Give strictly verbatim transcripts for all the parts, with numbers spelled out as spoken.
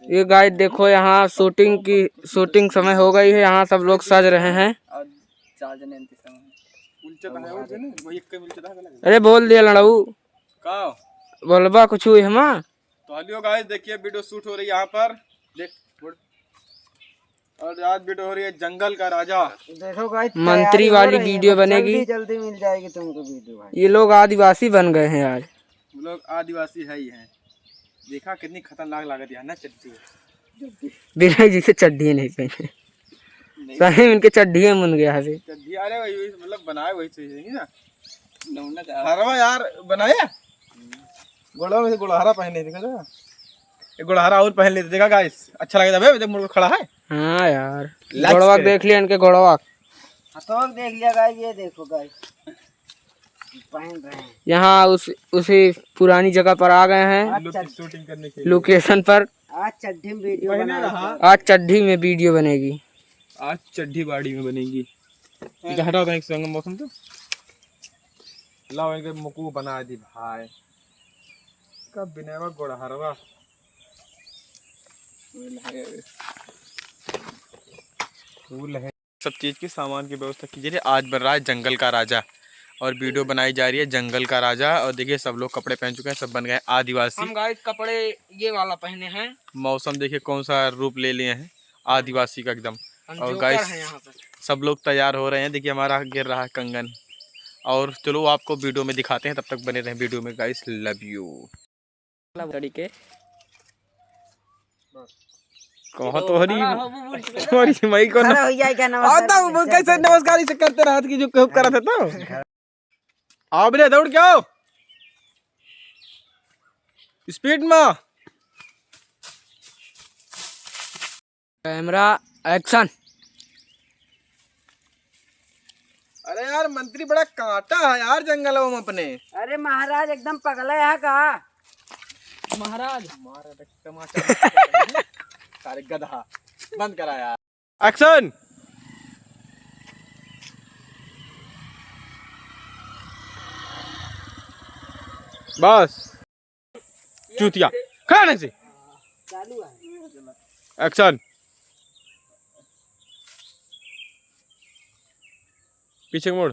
ये गाइस देखो, यहाँ शूटिंग की, शूटिंग समय हो गई है, यहाँ सब लोग सज रहे हैं। और चार जने अंतिम समय है। उलचा तो है, उलचा नहीं, वही एक के उलचा तो है, अलग है। अरे बोल दिया लड़ाऊ। का? बोलबा कुछ हुई हमा? तो हेलो गाइस, देखिए वीडियो शूट हो रही है यहाँ पर। देख, बोल। और आज वीडियो हो रही है जंगल का राजा। देखो गाइस, मंत्री तैयारी हो वाली रही है, वीडियो बस बनेगी। जल्दी, जल्दी मिल जाएगी तुमको वीडियो भाई। ये लोग आदिवासी बन गए हैं आज। वो लोग आदिवासी है ही हैं। देखा कितनी खतरनाक लागत है ना चड्डी। विनय जी से चड्डी नहीं पहने। नहीं। सही में इनके चड्डी मुन गया है। चड्डी, अरे वही, वही मतलब बनाए वही चीज है ना। नमूना का। हरवा यार बनाया। गोड़वा में से गोड़हरा पहने, देखा था? एक गोड़हरा और पहन लेते, देखा गाइस, अच्छा लगता है। देख मुड़ के खड़ा है। हाँ यार, लाइक्स गोड़वा करे। देख लिया इनके गोड़वा। हाँ, तो देख लिया गाइस, ये देखो गाइस, पहन रहे हैं। यहाँ उस, उसी पुरानी जगह पर आ गए हैं। आज लोग की चड्डी शूटिंग करने के लिए। लोकेशन पर। आज चड्डी में वीडियो पहने बना रहा। आज चड्डी में वीडियो बनेगी। आज चड्डी बाड़ी में बनेगी। इधर हटाओ तो एक संग मौसम तो। लाओ इनके मुकु बना दी भाई। का बिनेवा गोड़हरवा। फूल है। सब चीज की सामान की व्यवस्था कीजिए। आज बन रहा है जंगल का राजा और वीडियो बनाई जा रही है जंगल का राजा। और देखिए सब लोग कपड़े पहन चुके हैं, सब बन गए हैं आदिवासी। हम गाइस कपड़े ये वाला पहने हैं। मौसम देखिए कौन सा रूप ले लिए हैं आदिवासी का एकदम। हम और जोकर गाइस हैं यहाँ पे। सब लोग तैयार हो रहे हैं। देखिए हमारा गिर रहा है कंगन। और चलो आपको वीडियो में दिखाते हैं, तब तक बने रहें वीडियो में गाइस, लव यू। लड़ी के। कहो तो हरी, अरे, हो, वो बोल चुके हैं। हरी माई को ना। अरे, हो जाए क्या, नमस्कार। आता हूँ, वो कैसे नमस्कार इसे करते रहत कि जो कहूँ करत है तो। आओ बे, दौड़ के आओ। स्पीड में। कैमरा एक्शन। अरे यार, मंत्री बड़ा कांटा है यार जंगल में अपने। अरे महाराज, एकदम पगला है का? महाराज। मार दे टमाटर। सारे गधा। बंद करा यार। एक्शन। बस। चूतिया। खड़ा नहीं से। चालू है। एक्शन। पीछे मुड़।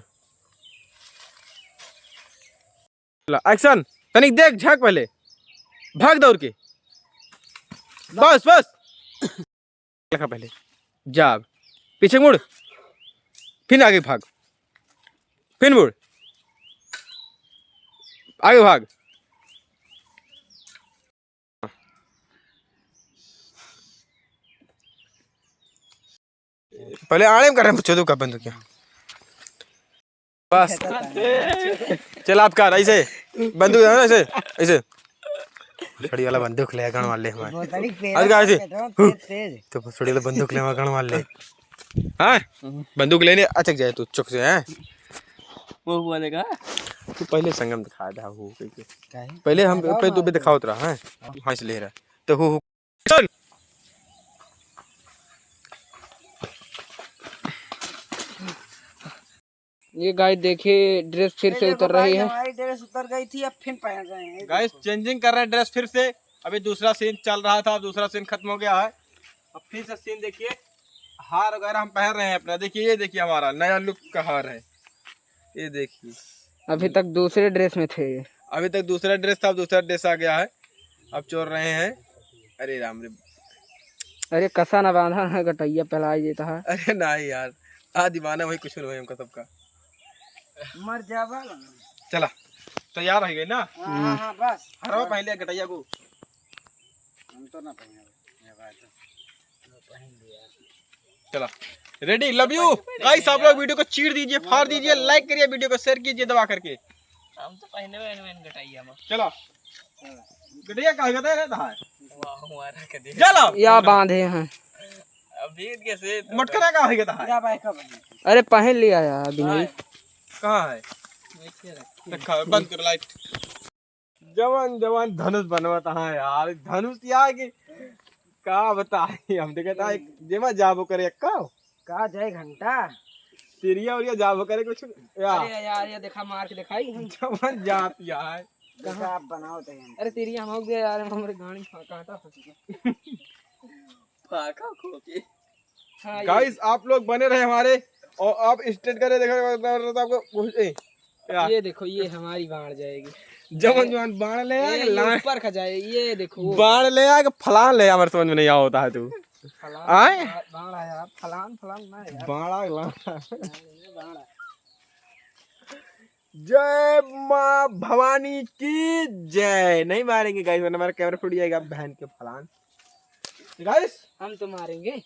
ला, एक्शन। तनिक देख, झांक पहले। भाग दौड़ के। बस, बस। लखा पहले। जा अब। पीछे मुड़। फिर आगे भाग। फिर मुड़। आगे भाग। पहले आड़े में कर रहे हैं, बच्चों का बंदूक क्या? बस। चल, आप कर, ऐसे। बंदूक है ना, ऐसे, ऐसे। फुसड़ी वाला बंदूक ले, गन मार ले हमारे। भोसड़ी तेरा आज का ऐसे? पेटवा तेज, तेज। तो फुसड़ी वाला बंदूक ले, हमारा गन मार ले। हाँ? बंदूक लेने, अच्छा, जाए तू चुप से, हैं? वो बोलेगा। तू पहले संगम दिखा दे, हो, हो, हो। काहे? पहले हम, लगाओ पहले तू भी मार। दिखावत रहा, हैं? हाँ, इसे ले रहा। तो हो, हो। चल। ये गाइस देखिए, ड्रेस फिर ये से देखो उतर रही गाइस, है। हमारी ड्रेस उतर गई थी, अब फिर पहन रहे हैं, ये गाइस, देखो। चेंजिंग कर रहे हैं ड्रेस फिर से। अभी दूसरा सीन चल रहा था, अब दूसरा सीन खत्म हो गया है। अब फिर से सीन देखिए, हार वगैरह हम पहन रहे हैं अपना। देखिए, ये देखिए, हमारा नया लुक का हार है, ये देखिए। अभी तक दूसरे ड्रेस में थे। अभी तक दूसरा ड्रेस था, अब दूसरा ड्रेस आ गया है, अब चोर रहे हैं। अरे राम रे। अरे कसा ना बांधा है, गटैया पहलाई देता है। अरे नहीं यार, आ दीवाना वही कुछ नहीं हमका सबका। मर जावा। चला, तैयार हो गए ना? हाँ, हाँ, हाँ, बस। हरवा पहले गटैया को। हम तो ना पहने। चला, रेडी, लव यू गाइस। आप लोग वीडियो को चीर दीजिए, फाड़ दीजिए, लाइक करिए, वीडियो को शेयर कीजिए दबा करके। हम तो पहने हुए हैं गटैया में। चला, गटैया कहाँ गया था? वाह, हमारा के देख। चला, या बांधे हैं। अभी इनके से तो मटकना कहाँ गया था? या भाई, कब? अरे पहन लिया यार, अभी नहीं। कहाँ है? नीचे रखिए। रखा है, बंद कर लाइट। जवान, जवान धनुष बनवत हाँ यार, धनुष यार कि का बताई, हम देखत हाँ, एक जेमा जाबो करे, एक का? का जय घंटा? तिरिया उरिया जाबो करे कुछ, या? अरे यार, ये देखा, मार के दिखाई। जवान जात यार। देखा, आप बनाओ तो हम। अरे तिरिया हम हो गया यार, हमरे गाड़ी में कांटा फंस गया। हाँ, ये गाइस, आप लोग बने रहे हमारे, और आप स्ट्रेट करे देखो तो आपको कुछ ए, क्या? ये देखो, ये हमारी बाढ़ जाएगी। जवन जवन बाढ़ ले आए, ये, ये लान ऊपर का जाए, ये देखो, वो बाढ़ ले आए कि फलान ले आए, हमारे समझ में नहीं आवता है तू। फलान, आए? बाढ़, बाढ़ आया, फलान, फलान ना यार। बाढ़ आ, लान। ये बाढ़ आ। जय माँ भवानी की जय। नहीं मारेंगे गाइस, वरना हमारा कैमरा फूट जाएगा बहन के फलान। गाइस, हम तो मारेंगे।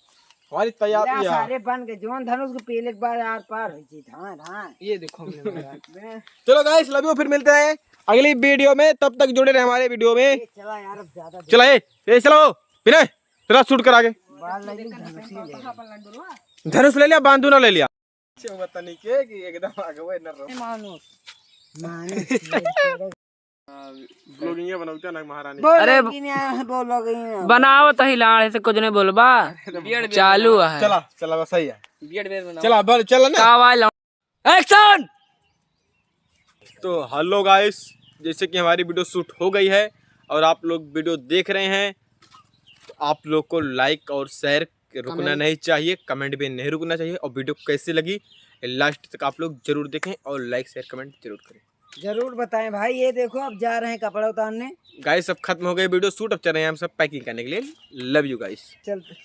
हमारी तैयारी या है। सारे बन गए, जौन धनुष के पहले एक बार आर पार हो जी, धान, धान। ये देखो हमने मारा। चलो गाइस, लव यू, फिर मिलते हैं अगली वीडियो में, तब तक जुड़े रहे हमारे वीडियो में। ए, चला यार, अब ज्यादा चला, ए, ए, चलो, विनय, चला शूट करा के। बाल लगी, धनुष ही ले। धनुष ले लिया, बांधू ना ले लिया। अच्छे हुआ तनी के कि एकदम आगवे न रहो। मानुष। मानुष। ब्लॉगिंग बनावता ना महारानी। अरे, बोलो कि ना, बोलो कि ना। बनाओ तही लाड़ से कुछ नहीं बोलबा। बियर्ड, बियर्ड चालू बनाओ। है। चला, चला, बस सही है। बियर्ड, बियर्ड बनाओ। चला, बर-, चला ना। का आवाज लाओ? एक्शन। तो हेलो गाइस, जैसे कि हमारी वीडियो शूट हो गई है और आप लोग वीडियो देख रहे हैं, तो आप लोग को लाइक और शेयर रुकना कमेंट। नहीं चाहिए, कमेंट भी नहीं रुकना चाहिए, और वीडियो कैसी लगी लास्ट तक आप लोग जरूर देखें और लाइक शेयर कमेंट जरूर करें। जरूर बताएं भाई। ये देखो, अब जा रहे हैं कपड़ा उतारने। गाइस, अब खत्म हो गई वीडियो शूट, अब चल रहे हैं हम सब पैकिंग करने के लिए। लव यू गाइस। चलते।